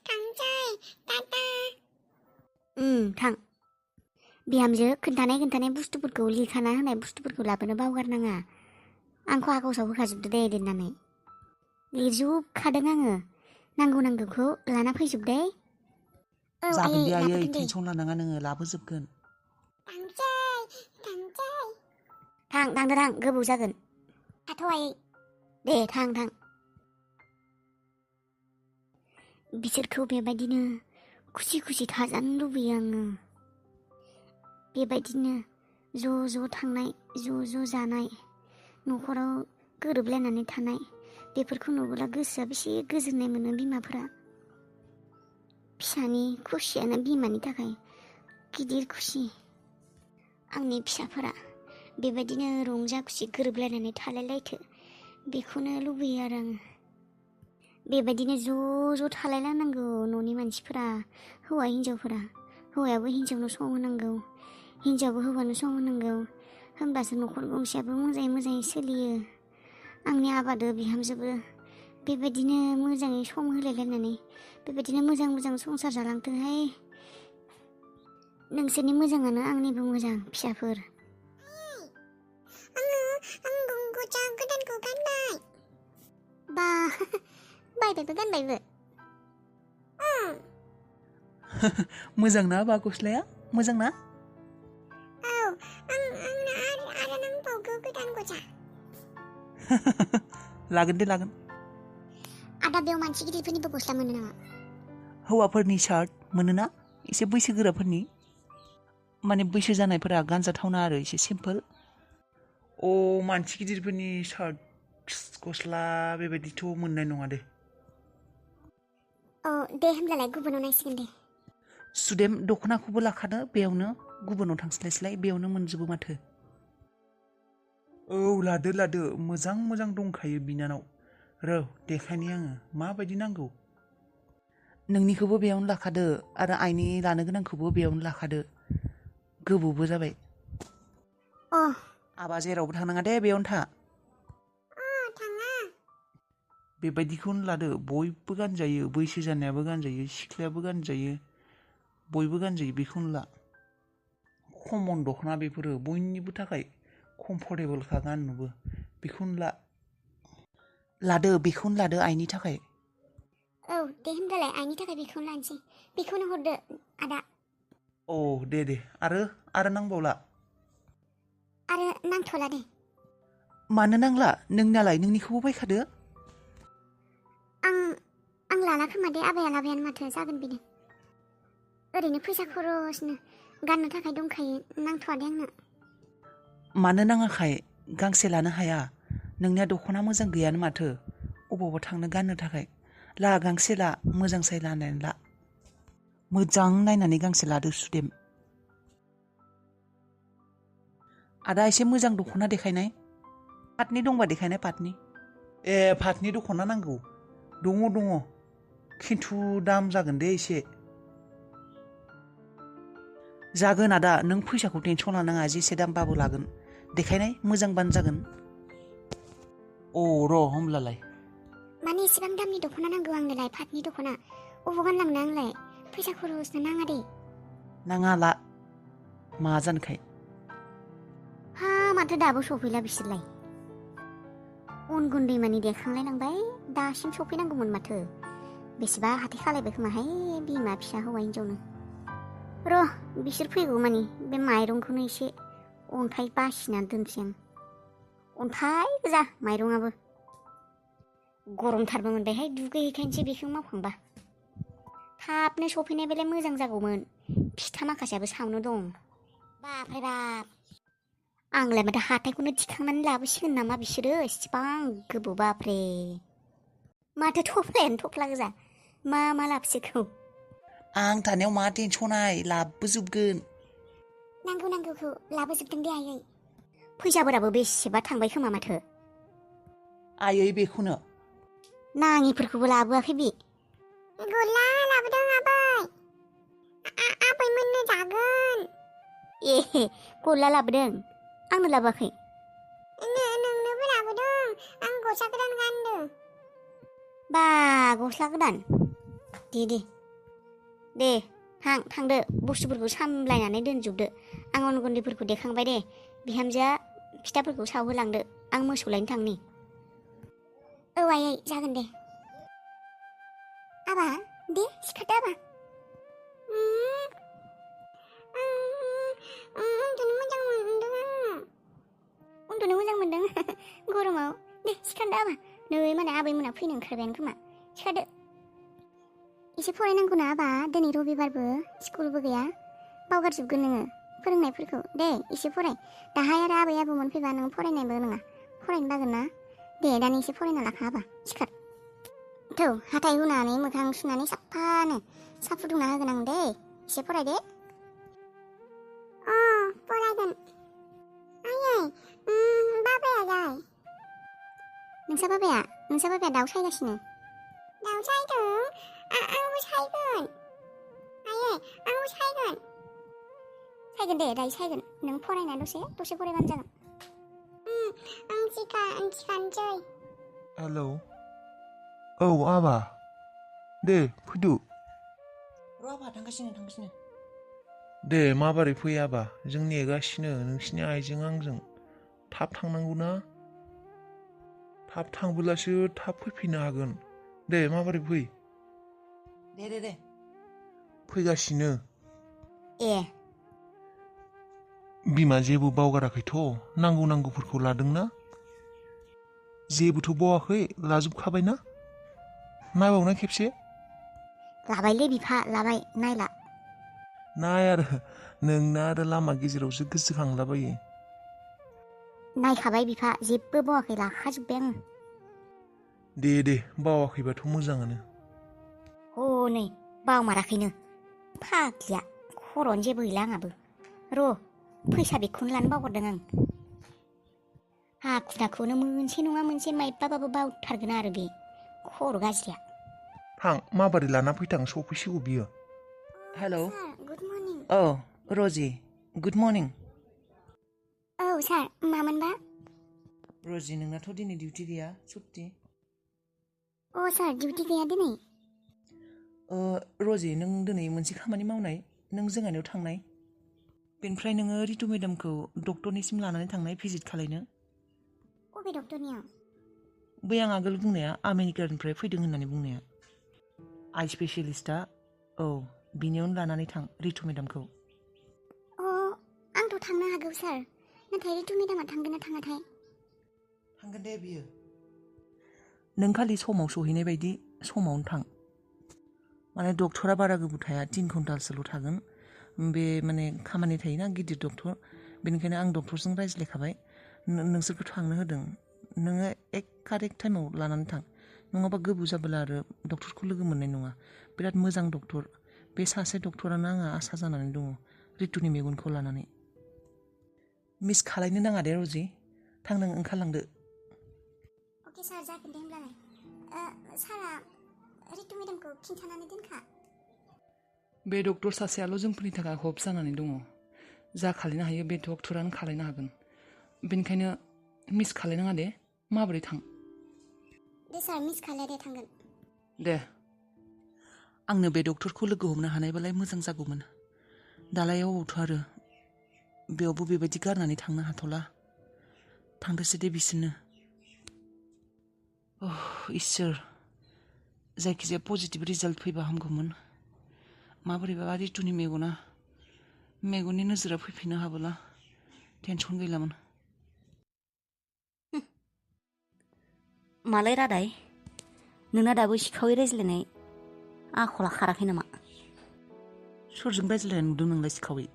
थांसै टाटा थां बिहामजो खोन्थानाय बुस्थुफोरखौ लिरखाना होनाय बुस्थुफोरखौ लाबोनो बावगारनाङा आंखौ आगसाव होखाजोबदो दे दोननानै लिरजोबखादों आङो नांगौखौ लाना फैजोब दे औ जागोन दे आयै लाबोगोन दे टेनसन लानाङा नोङो लाबोजोबगोन थां गोबाव जागोन थाथ' आयै दे थां बिसोरखौ बेबायदिनो खुसि थाजानो लुबैयो आङो बेबायदिनो ज' थांनाय ज' जानाय न'खराव गोरोबलायनानै थानाय बेफोरखौ नुब्ला गोसोआ बेसे गोजोननाय मोनो बिमाफोरा फिसानि खुसियानो बिमानि थाखाय गिदिर खुसि आंनि फिसाफोरा बेबायदिनो रंजा खुसि गोरोबलायनानै थालायलायथो बेखौनो लुबैयो आरो आङो बेबायदिनो ज' थालायलायनांगौ न'नि मानसिफोरा हौवा हिन्जावफोरा हौवायाबो हिन्जावनो सम होनांगौ हिन्जावबो हौवानो सम होनांगौ होमबासो न'खर गंसेयाबो मोजाङै सोलियो आंनि आबादो बिहामजोबो बेबायदिनो मोजाङै सम होलायलायनानै बेबायदिनो मोजां संसार जालांथोंहाय नोंसोरनि मोजाङानो आंनिबो मोजां फिसाफोर आङो गस्ला गोदानखौ गानबाय बा गानबायबो मोजां ना बा गस्लाया मोजां ना आंनो आरो नांबावगौ गोदान गस्ला लागोन दे लागोन आदा बेयाव मानसि गिदिरफोरनिबो गस्ला मोनो नामा हौवाफोरनि शार्ट मोनोना एसे बैसोगोराफोरनि माने बैसो जानायफोरा गानजाथावना आरो एसे सिम्पोल मानसि गिदिरफोरनि शार्ट गस्ला बेबायदिथ' मोननाय नङा दे दे होमब्लालाय गुबुनाव नायसिगोन दे सुदेम दख'नाखौबो लाखादो बेयावनो गुबुनाव थांस्लायस्लाय बेयावनो मोनजोबो माथो लादो मोजां दंखायो बिनानाव देखायनि आङो माबायदि नांगौ नोंनिखौबो बेयावनो लाखादो आरो आइनि लानो गोनांखौबो बेयावनो लाखादो गोबावबो जाबाय आबा जेरावबो थांनाङा दे बेयावनो था थाङा बेबायदिखौनो लादो बयबो गानजायो बैसो जानायाबो गानजायो सिख्लायाबो गानजायो बयबो गानजायो बेखौनो ला कमन दख'ना बेफोरो बयनिबो थाखाय कमफर्टेबोलखा गाननोबो बेखौनो बेखौनो लादो आइनि थाखाय दे होमब्लालाय आइनि थाखाय बेखौनो लानोसै बेखौनो हरदो आदा दे आरो नांबावला आरो नांथ'ला दे मानो नांला नोंनालाय नोंनिखौबो बायखादो आं लाला खोमा दे आबाया लाबायानो माथो जागोन बेनो ओरैनो फैसा खरसनो गाननो थाखाय दंखायो नांथ'वा दे आंनो मानो नाङाखाय गांसे लानो हाया नोंनिया दख'ना मोजां गैयानो माथो अबावबा थांनो गाननो थाखाय ला गांसे ला मोजांसाय लानानै ला मोजां नायनानै गांसे लादो सुदेम आदा एसे मोजां दख'ना देखायनाय पाटनि दंबा देखायनाय पाटनि दख'ना नांगौ दङ खिन्थु दाम जागोन दे एसे जागोन आदा नों फैसाखौ टेनसन लानाङा जेसे दामबाबो लागोन देखायनाय मोजांबानो जागोन होमब्लालाय माने एसेबां दामनि दख'ना नांगौ आंनोलाय पाटनि दख'ना अबाव गानलांनो आंलाय फैसा खरसनो नाङा दे नाङा ला मा जानोखाय माथो दाबो सफैला बिसोरलाय अन गुन्दै मानि देखांलायलांबाय दासिम सफैनांगौमोन माथो बेसेबा हाथाय खालायबाय खोमाहाय बिमा फिसा हौवा हिन्जावनो बिसोर फैगौ मानि बे माइरंखौनो एसे अन्थाइ बासिनानै दोनसै आं अन्थाइ गोजा माइरंआबो गरमथारबो मोनबायहाय दुगैहैखानोसै बेखौ मावखांबा थाबनो सफैनाय बेलाय मोजां जागौमोन फिथा माखासेयाबो सावनो दं बापरे बाप आंलाय माथो हाथायखौनो थिखांनानै लाबोसिगोन नामा बिसोरो इसिबां गोबाव बापरे माथो थफ्लायानो थफ्ला गोजा मा लाबोसिगौ आं थानायाव मा टेनसनाय लाबोजोबगोन नांगौखौ लाबोजोबदों दे आयै फैसाफोराबो बेसेबा थांबाय खोमा माथो आयै बेखौनो नाङिफोरखौबो लाबोआखै बे गला लाबोदों आबै मोननो जागोन गला लाबोदों आंनो लाबोआखै नोंनोबो लाबोदों आं गस्ला गोदान गानदों बा गस्ला गोदान दे थांदो बुस्थुफोरखौ सामलायनानै दोनजोबदो आं अन गुन्दैफोरखौ देखांबाय दे बिहामजोआ फिथाफोरखौ सावहोलांदो आं मोसौ लायनो थांनि औ आयै जागोन दे आबा दे सिखारदो आबा उन्दुनो मोजां मोनदों गरमाव दे सिखारदो आबा नै माने आबैमोना फैनो ओंखारबायानो खोमा सिखारदो एसे फरायनांगौ ना आबा दिनै रबिबारबो स्कुलबो गैया बावगारजोबगोन नोङो फोरोंनायफोरखौ दे एसे फराय दाहाय आरो आबै आबौमोन फैबा नों फरायनायबो नङा फरायनो बागोन ना दे दानि एसे फरायना लाखा आबा सिखार थौ हाथाय हुनानै मोखां सुनानै साफानो साहा फुदुंना होगोन आं दे एसे फराय दे फरायगोन आयै बाबायालाय नोंसा बाबाया दाउ सायगासिनो दाउ सायदों आंबो सायगोन आयै आंबो सायगोन दे दायो सायगोन नों फरायना दसे फरायबानो जागोन आं सिखारनोसै हेलौ औ आबा दे फैदो र' आबा थांगासिनो दे माबोरै फै आबा जों नेगासिनो नोंसिनि आइजों आंजों थाब थांनांगौ ना थाब थांबोलासो थाब फैफिननो हागोन दे माबोरै फै दे फैगासिनो ए बिमा जेबो बावगाराखैथ' नांगौफोरखौ लादोंना जेबोथ' बावाखै लाजोबखाबायना नायबावना खेबसे लाबायलै बिफा लाबाय नायला नाय आरो नोंना आरो लामा गेजेरावसो गोसोखांलाबायो नायखाबाय बिफा जेबो बावाखै लाखाजोब्बाय आङो दे बावाखैबाथ' मोजाङानो हनै बावमाराखैनो फाग्लिया खर'आनो जेबो गैला आंहाबो र' फैसा बेगखौनो लानो बावगारदों आं हाखु दाखुनो मोनसे नङा मोनसे माइबाबाबो बावथारगोन आरो बे खर' गाज्रिया थां माबोरै लाना फैथां सफैसिगौ बियो हेलौ सार गुड मर्निं औ रजि गुड मर्निं औ सार मामोनबा रजि नोंनाथ' दिनै डिउटि गैया सुट्टि सार डिउटि गैया दिनै रजि नों दिनै मोनसे खामानि मावनाय नों जोंहानियाव थांनाय बेनिफ्राय नोङो रितु मेडामखौ डक्टरनिसिम लानानै थांनाय भिजिट खालायनो अबे डक्टरनियाव बै आं आगोल बुंनाया आमेरिकानिफ्राय फैदों होननानै बुंनाया आइ स्पेसियेलिस्टआ औ बिनियावनो लानानै थां रितु मेडामखौ आंथ' थांनो हागौ सार नाथाय रितु मेडामा थांगोन ना थाङाथाय थांगोन दे बियो नों खालि समाव सहैनाय बायदि समावनो थां माने डक्टरा बारा गोबाव थाया 3 घन्टासोल' थागोन बे माने खामानि थायोना गिदिर डक्टर बेनिखायनो आं डक्टरजों रायज्लायखाबाय नोंसोरखौ थांनो होदों नोङो एक कारेक्ट टाइमाव लानानै थां नङाबा गोबाव जाबोला आरो डक्टरखौ लोगो मोननाय नङा बिराद मोजां डक्टर बे सासे डक्टरानो आंहा आसा जानानै दङ रितुनि मेगनखौ लानानै मिस खालायनो नाङा दे रजि थां नों ओंखारलांदो अके सार जागोन दे होमब्लालाय सारा रितु मेडामखौ खिन्थानानै दोनखा बे डक्टर सासेयाल' जोंफोरनि थाखाय हप जानानै दङ जा खालायनो हायो बे डक्टरानो खालायनो हागोन बेनिखायनो मिस खालायनाङा दे माबोरै थां दे सार मिस खालाया दे थांगोन दे आंनो बे डक्टरखौ लोगो हमनो हानायबालाय मोजां जागौमोन दालाय अबावथ' आरो बेयावबो बेबायदि गारनानै थांनो हाथ'ला थांदोसो दे बिसोरनो इसोर जायखिजाया पजिटिभ रिजाल्ट फैबा हामगौमोन माबोरैबा रितुनि मेगननि नोजोरा फैफिननो हाबोला टेनसन गैलामोन मालाय रादाय नोंना दाबो सिखावै रायज्लायनाय आखला खाराखै नामा सोरजों रायज्लायनाय नुदों नोंलाय सिखावै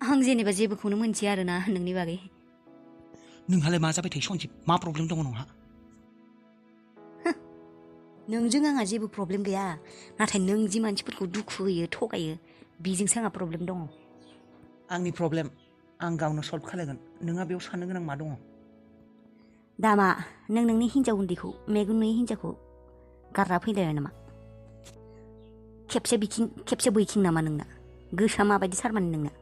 आं जेनेबा जेबोखौनो मोनथिया आरोना नोंनि बागै नोंहालाय मा जाबाय थायो सनजिब मा प्रब्लेम दङ नोंहा नोंजों आंहा जेबो प्रब्लेम गैया नाथाय नों जि मानसिफोरखौ दुखु होयो थगायो बेजोंसो आंहा प्रब्लेम दङ आंनि प्रब्लेम आं गावनो सल्भ खालायगोन नोंहा बेयाव साननो गोनां मा दङ दामा नों नोंनि हिन्जाव उन्दैखौ मेगन नुयै हिन्जावखौ गारना फैलायबाय नामा खेबसे बैकिं नामा नोंना गोसोआ माबायदि सारमानि नोंना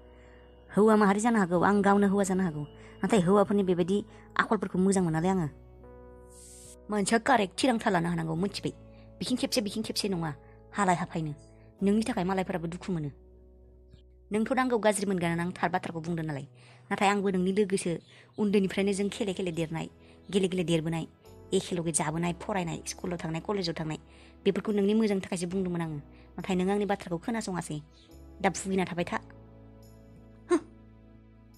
हौवा माहारि जानो हागौ आं गावनो हौवा जानो हागौ नाथाय हौवाफोरनि बेबायदि आखलफोरखौ मोजां मोनालै आङो मानसिया कारेक्ट थिरांथा लानो हानांगौ मिथिबाय बिखिं खेबसे नङा हालाय हाफायनो नोंनि थाखाय मालायफोराबो दुखु मोनो नोंथ' नांगौ गाज्रि मोनगाना आं थार बाथ्राखौ बुंदों नालाय नाथाय आंबो नोंनि लोगोसो उन्दैनिफ्रायनो जों गेले देरनाय गेले देरबोनाय एखेलगे जाबोनाय फरायनाय स्कुलाव थांनाय कलेजाव थांनाय बेफोरखौ नोंनि मोजांनि थाखायसो बुंदोंमोन आङो नाथाय नों आंनि बाथ्राखौ खोनासङासै दा भुगिना थाबाय था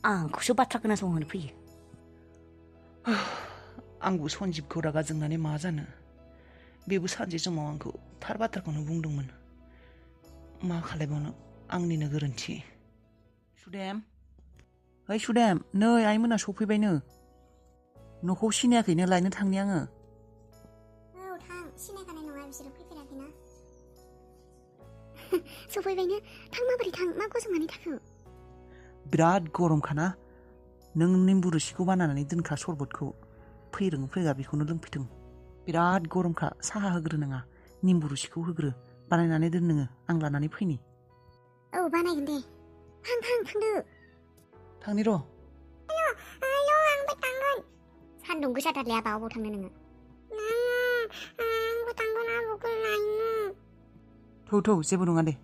आंखौसो बाथ्रा खोनासंहोनो फैयो आंबो सन्जिबखौ रागा जोंनानै मा जानो बेबो सानसे समाव आंखौ थार बाथ्राखौनो बुंदोंमोन मा खालायबावनो आंनिनो गोरोन्थि सुदेम ओइ सुदेम नै आइमोना सफैबायनो न'खौ सिनायाखैनो लायनो थांनि आङो औ थां सिनायखानाय नङा बिसोरो फैफेराखैना सफैबायनो थां माबोरै थां मा गसंनानै थाखो बिराद गरमखाना नों निम्बु रोसिखौ बानायनानै दोनखा सरबतखौ फैगा बेखौनो लोंफैथों बिराद गरमखा साहा होग्रो नङा निम्बु रोसिखौ होग्रो बानायनानै दोन नोङो आं लानानै फैनि औ बानायगोन दे थां थांदो थांनि र' आयौ आंबो थांगोन सान्दुं गोसाथारलै आबा अबाव थांनो नोङो आंबो थांगोन आबौखौ लायनो थौ जेबो नङा दे